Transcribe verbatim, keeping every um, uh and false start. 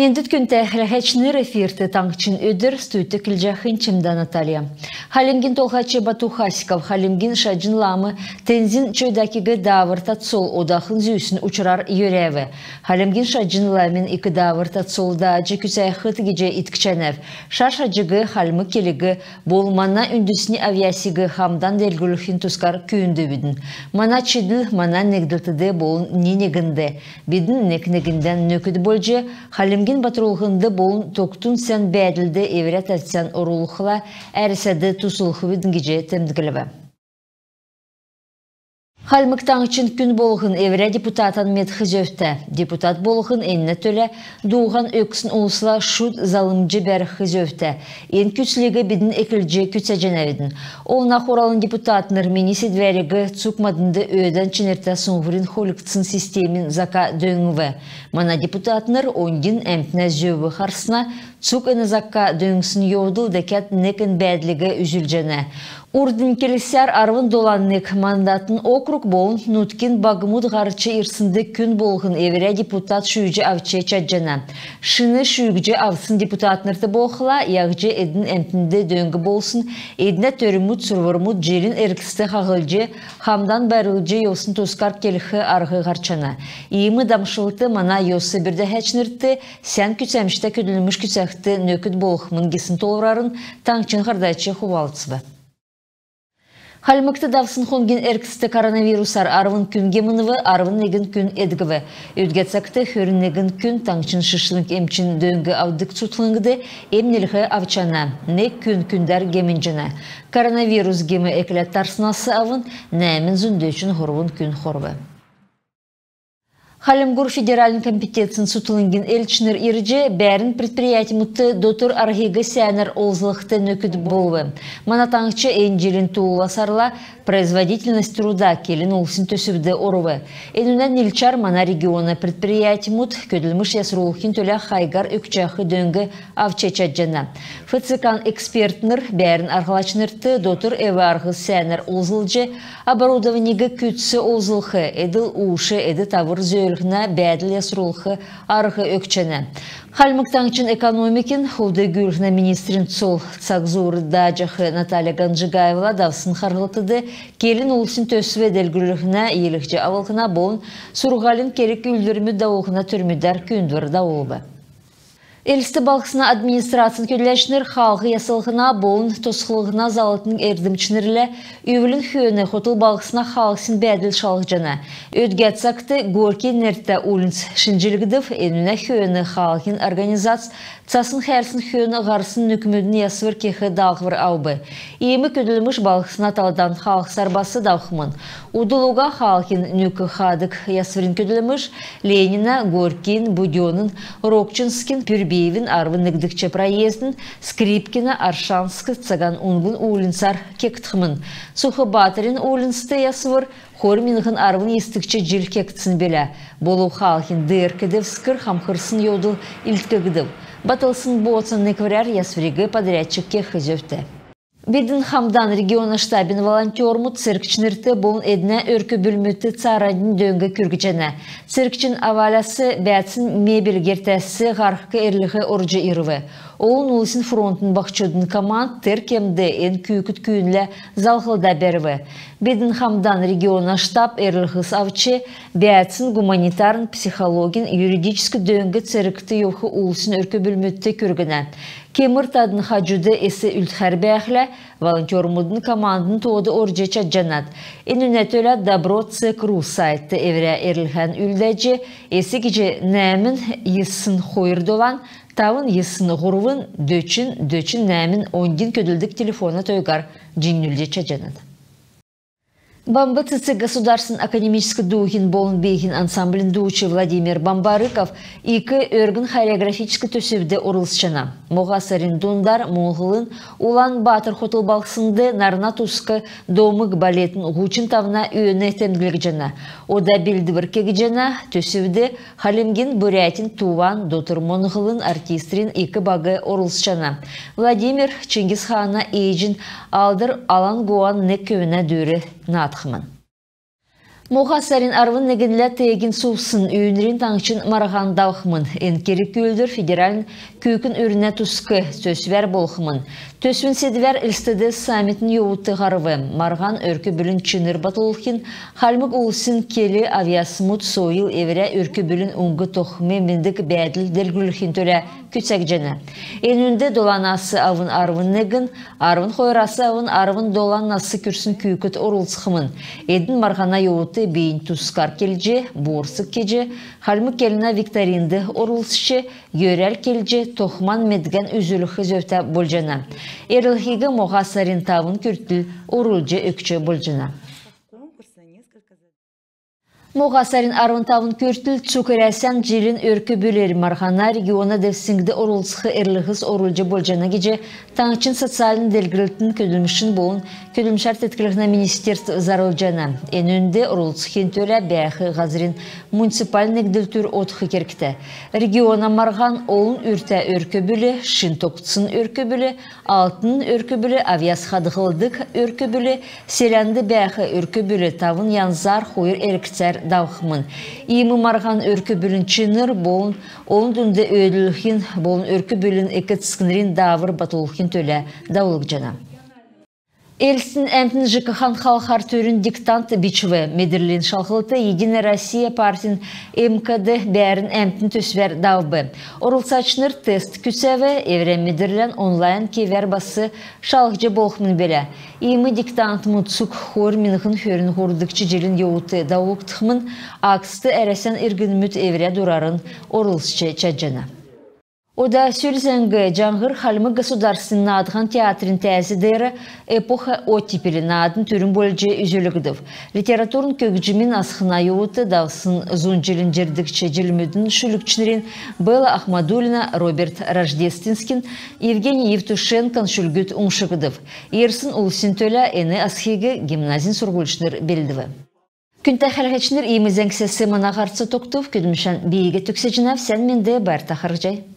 Эндүт күндтә хәләһәчнр, эфирт «Таңһчин өдр», студьд келҗәхнь Чимдә Наталья. Хальмгин Толһач Бату Хасиков Хальмгин Шаҗн лам Тензин Чойдакиг дааврта цол одахн зүүсн учрар йөрәв. Хальмгин Шаҗн ламин ик дааврта цол дааҗ күцәхт гиҗ иткҗәнәв. Шар шаҗиг, хальмг келиг болн мана үндсни авъясиг хамдан делгрүлхин тускар күүндвидн. Мана чидл мана негдлтд болн ни-негнд. Бидн нег-негндән нөкд болҗ, Хальмгин батрулһнд болн тогтун сән бәәдлд эврә тәвцән орулхла, Әрәсәд туслхвидн гиҗ темдглв. Хальмг Таңһчин күн болһн эврә депутатан медх зөвтә. Депутат болһн эннә төлә дууһан өгсн улсла шуд залмҗ бәрх зөвтә. Эн күслиг бидн эклҗ күцәҗәнәвидн. Олна Хуралын депутатнр мини седвәриг цуг маднд өөдән чинртә суңһврин хольгдсн системин зака дөңнв. Мана депутатнр оньдин әмтнә зөв харсна, цуг эн зака дөңнсн йовдл дәкәд нег эн бәәдлиг үзүлҗәнә. Урднь келсәр, арвн долан нег мандатн округ болн нутгин багмуд һарч ирснд күн болһн эврә депутат шүүҗ авч чадҗана. Шин шүүҗ авсн депутатнрт болхла, яһҗ эдн әмтнд дөң болсн, эднә төрмүд, сурврмуд җилин эргцд хаһлҗ, хамдан байрлулҗ йовсн тускар келх арһ һарчана. Иим дамшлт мана йос бүрдәһәчнрт сән күцәмҗтә көдлмш күцәхд нөкд болхмн гисн тоолврарн таңһчин һардач хувалцв. Хальмгт давсн хонгин эргцд коронавирусар арвн күн гемнв, арвн негн күн эдгв. Өдгә цагт хөрн негн күн таңһчин шишлң эмчин дөң авдг цутхлңд эмнлһ авчана. Нег күн күндәр гемнҗәнә. Коронавирус гем экләд тарснас авн нәәмн зун дөчн һурвн күн хорв. Хальмгур федеральн компетенцин цутхлңгин элчнр ирҗ, бәәрн предприятьмүдт дотр арһиг сәәнәр олзлхд нөкд болв. Мана таңһч эн җилин туула сарла «Производительность труда» келн улсин төсвд орв. Энүнә нилчәр мана региона предприятьмүд көдлмш ясрулхин төлә хайгар өгчәх дөң авч чадҗана. ФЦК-н экспертнр, бәәрн арһлачнрт дотр эв-арһс сәәнәр олзлҗ, оборудованиг күцц олзлх, эдл-уш, эд-тавр зөөлһнә бәәдл ясрулх арһ өгчәнә. Хальмг Таңһчин экономикин, хулд-гүүлһнә министрин цол цаг зуур дааҗах Наталья Ганжигаевала давсн харһлтд келн улсин төсв делгрүллһнә, йилһҗ авлһна болн сурһулин керг-үүлдврмүд давуллһна төрмүдәр күүндвр давулв. Элст балһсна администрацин көдләчнр хаалһ яслһна болн тосхлһна заллтын эрдмчнрлә үвлин хөөн хотл балһсна хаалһсин бәәдл шалһҗана. Өдгә цагт Горький нертә уульнц шинҗлгдв, энүнә хөөн хаалһин организац цасн хәрлсн хөөн һарсн нүкмүдин ясвр кех даалһвр авв. Иим көдлмш балһсна талдан хаалһсар бас давхмн. Удл уга хаалһин нүк хаадг ясврин көдлмш Ленина, Горькийин, Будённин, Рокчинскин, Пюрбиевин, арвн негдгч проездин, Скрипкина, Аршанск, Цаһан Унгн уульнцар кегдхмн. Сухбаатарин уульнцд ясвр хойр миңһн арвн йисдгч җил кегдсн билә. Болв хаалһин деер кедг скр хамхрсн йовдл илдкгдв. Батлсн бооцан некврәр ясвриг подрядчик кех зөвтә. «Бидн хамдан» региона штабин волонтермуд цергчнрт болн эднә өрк-бүлмүдт цааранднь дөң күргҗәнә. Цергчин аваляс бәәцин мебель гертәс һарһх эрлһ орҗ ирв. Олн улсин фронтын баһчудын команд тер кемд эн күүкд күүнлә залһлда бәрв. «Бидн хамдан» региона штаб эрлһс авч, бәәцин гуманитарн, психологин, юридическ дөң цергт йовх улсин өрк-бүлмүдт күргнә. Кемр тадн хаҗуд эс үлдхәр бәәхлә, волонтермудын командын тоод орҗ чадҗанат. Энүнә төлә добро цег ру сайтд эврә эрлһән үлдәҗ, эс гиҗ нәәмн йисн хойр долан, тавн йисн һурвн, дөчн дөчн нәәмн оньдин көдлдг телефона тойгар җиңнүлҗ чадҗанат. «Бамб цецг» государственн академическ дууһин болн бииһин ансамблин дууч Владимир Бамбарыков ик өргн хореографическ төсвд орлцҗана. Моһа сарин дундур Моңһлын Улан-Батр хотл балһснд нарна туск домг балетин һучн тавна өөн темдглгдҗәнә. Ода белдвр кегдҗәнә. Төсвд Хальмгин, Бурятин, Туван, дотр Моңһлын артистнрин ик баг орлцҗана. Владимир Чингис хаана ээҗин Алдр Алан Гуан нег көвүнә дүр наадхмн. Моһа сарин арвн негнлә теегин сувсн үйнрин таңһчин марһан давхмн. Эн керг-үүлдвр федеральн күүкн үрнә туск төсвәр болхмн. Төсвин седвәр Элстд саммитин йовудт һарв. Марһан өрк-бүлин чинр батлулхин, хальмг улсин кел, авъясмуд, сойл, эврә өрк-бүлин уңг-тохм, медг-бәәдл делгрүлхин төлә күцәгдҗәнә. Энүнд доланас авн арвн негн, арвн хойрас авн арвн долан нас күрсн күүкд орлцхмн. Эдн марһана йовудт бийиннь тускар келҗ, борсг кеҗ, хальмг келнә викторинд орлцҗ, йөрәл келҗ, тохман медгән үзүлх зөвтә болҗана. Эрлһиг моһа сарин тавн күртл орулҗ өгч болҗана. Моһа сарин арвн тавн күртл цуг Әрәсән «Җилин өрк-бүләр» марһана региона девсңгд орлцх эрлһс орулҗ болҗана гиҗ таңһчин социальн делгрлтин, көдлмшин болн көдлмшәр теткллһнә министерств зарлҗана. Энүнд орлцхин төлә бәәх һазрин муниципальн негдлтүр одх кергтә. Региона марһан олн үртә өрк-бүл, шин тогтсн өрк-бүл, алтн өрк-бүл, авъяс хадһлдг өрк-бүл, селәнд бәәх өрк-бүл тавн янзар хойр эргцәр давхмн. Иим марһан өрк-бүлин чинр болн олн дунд өөдлүлхин болн өрк-бүлин эк-эцкнрин даавр батлулхин төлә давулгдҗана. Элстин әмтн ЖКХ-н халхар түрүн диктант бичв. Медрлин шалһлт «Единая Россия» партин МКД бәәрн әмтн төсвәр давв. Орлцачнр тест күцәв, эврә медрлән онлайн кевәр бас шалһҗ болхмн билә. Иим диктантмуд цуг хойр миңһн хөрн һурвдгч җилин йовудт давулгдхмн. Акцд Әрәсән иргнмүд эврә дурарн орлцҗ чадҗана. Ода сүл зәңг. «Җаңһр» Хальмг государственн наадһан театрин тәәз деер «Эпоха оттепели» наадн түрүн болҗ үзүлгдв. Литературн көгҗмин асхна йовудт давсн зун җилин җирдгч җилмүдин шүлгчнрин Белла Ахмадуллина, Роберт Рождественскин, Евгений Евтушенкон шүлгүд умшгдв. Ирсн улсин төлә эн асхиг гимназин сурһульчнр белдв. Күндтә хәләһәчнр, иим зәңгсәс мана һарц тогтв. Көдлмшән би иигәд төгсәҗәнәв. Сән менд, байрта харһий.